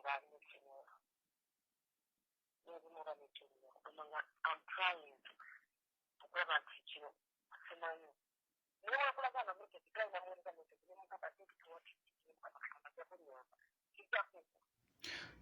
Ng'ali ne Kinywa nebimuba nekinywa kugamba nga am trying okulaba nti kino simanyi naye wekulaga nga message gali namuwereza message nemugamba think what Katonda ajja kunyamba kijja kugwa.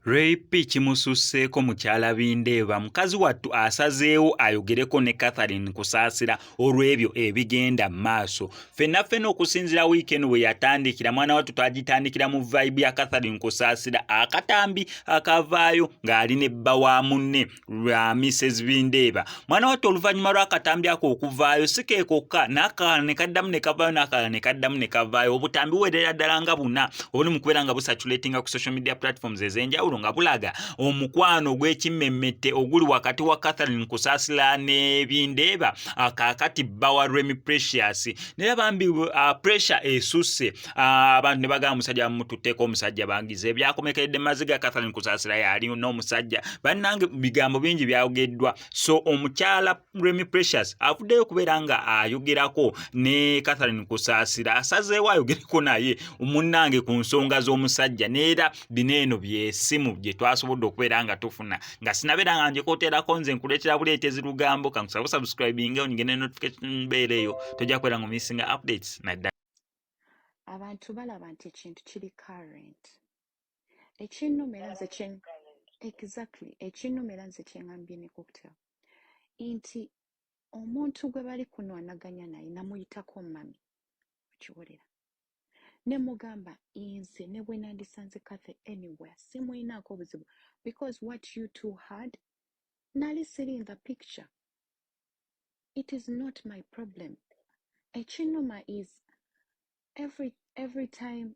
Ray P kimususseeko mukyala Bindeeba mukazi wattu asazeewo ayogereko ne Catherine Kusaasira olw'ebyo ebigenda mu maaso. Ffenna ffenna okusinziira wiiki eno bwe yatandikira mwana wattu twagitandikira mu vibe ya Catherine Kusaasira akatambi akavaayo ng'ali ne bba wa munne lwa Mrs Bindeeba. Mwana wattu oluvannyuma lw'akatambi ako okuvaayo si ke kokka n'akalala ne kaddamu ne kavaayo n'akalala ne kaddamu ne kavaayo obutambi buwerera ddala nga buna obuli mu kubeera nga busatulatinga ku social media platforms ez'enjawulo nga bulaga omukwano ogw'ekimmemmette oguli wakati wa Catherine Kusaasira ne Bindeeba kaakati bba wa Remy Precious naye bambi pressure esusse abantu ne bagamba omusajja bamututteko omusajja bangize ebyakomekeredde maziga Catherine Kusaasira yali n'omusajja bannange bigambo bingi byayogeddwa so omukyala Remy Precious avuddeyo okubeera nga ayogerako ne Catherine Kusaasira asazeewo ayogereko naye munnange ku nsonga z'omusajja neera bino eno byesimu gye twasobodde okubeera nga tufuna nga sinabeera nga njekooterako nze nkuleetera buleetezi lugambo kankusaba subscribing onyige ne notification bell eyo tojja kubeera nga omissinga updates naddala. Abantu balaba nti ekintu kiri current. Ekinnuma era nze kye exactly ekinnuma era nze kye ŋŋambye ne cocktail nti omuntu gwe bali kunwanaganya naye namuyitako mummy okiwulira ne mugamba nze ne bwe nandisanze Cathy anywhere simulinaako obuzibu because what you two had nali siri in the picture. It is not my problem. Ekinnuma is every time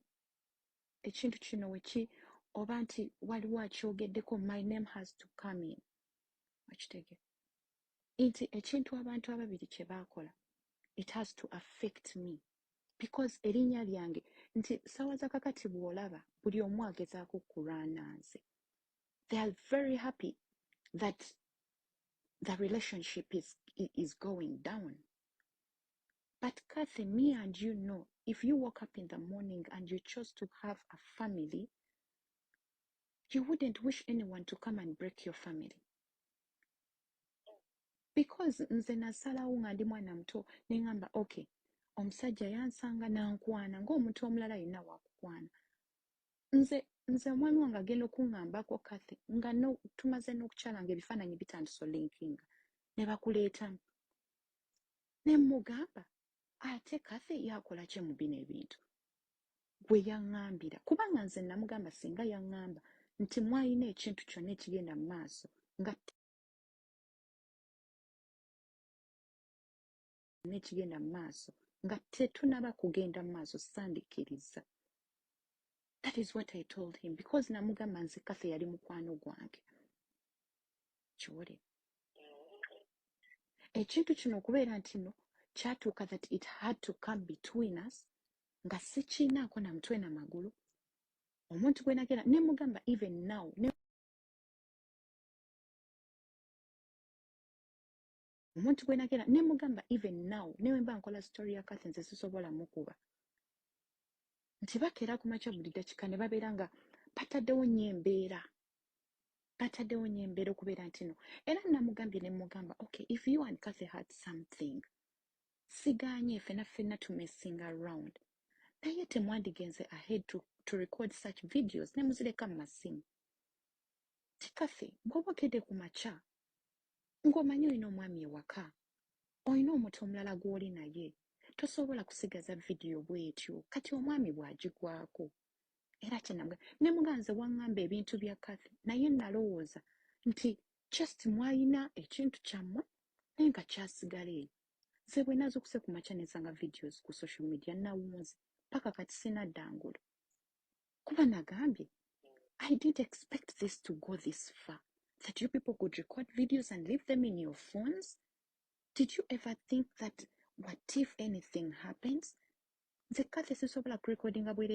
ekintu kino weki oba nti waliwo akyogeddeko my name has to come in. Okitegeera nti ekintu abantu ababiri kye baakola it has to affect me because erinnya lyange nti ssaawa za kakati bw'olaba buli omu agezaako kulwana nze. They are very happy that the relationship is going down. But Kathy, me and you know, if you woke up in the morning and you chose to have a family, you wouldn't wish anyone to come and break your family. Because nze nasalawo nga ndi mwana muto ne ŋŋamba okay, omusajja yansanga n'ankwana ng'omuntu omulala yenna wakukwana. Nze omwami wange agenda okuŋŋambako Kathy nga no, tumaze n'okukyala ng'ebifaananyi bitandise olinkinga ne bakuleetamu. Ne mmugamba ate Kathy yakola ki mu bino ebintu? Gwe yaŋŋambira kubanga nze namugamba singa yaŋŋamba nti mwalina ekintu kyonna ekigenda mu maaso nga n'ekigenda mu maaso nga tetunaba kugenda mu maaso sandikiriza. That is what I told him because namugamba nze Kathy yali mukwano gwange. Kiwulira. Ekintu kino okubeera nti no kyatuuka that it had to come between us nga sikiinaako na mutwe na magulu omuntu gwe nagenda ne mugamba even now ne omuntu gwe nagenda ne mugamba even now ne bwe mba nkola story ya Kathy nze sisobola mukuba nti bakeera ku makya buli ddakiika ne babeera nga bataddewo nnyo embeera bataddewo nnyo embeera okubeera nti no era namugambye ne mugamba okay, if you and Kathy had something sigaanye ffenna ffenna to messing around naye temwandigenze ahead to record such videos ne muzireka mu masimu. Ti Kathy bw'oba okedde ku makya ng'omanyi olina omwami ewaka olina omuntu omulala gw'oli naye tosobola kusigaza vidiyo bw'etyo kati omwami bw'agigwako era kyenamugamba ne mugamba nze waŋŋamba ebintu bya Kathy naye nalowooza nti just mwalina ekintu kyammwe naye nga kyasigala eyo. Nze bwe nazuukuse ku makya ne nsanga videos ku social media nawunze paka kati sinadda ngulu kuba nagambye I didn't expect this to go this far, that you people could record videos and leave them in your phones. Did you ever think that what if anything happens? Nze Kathy sisobola kurecordinga bwereere.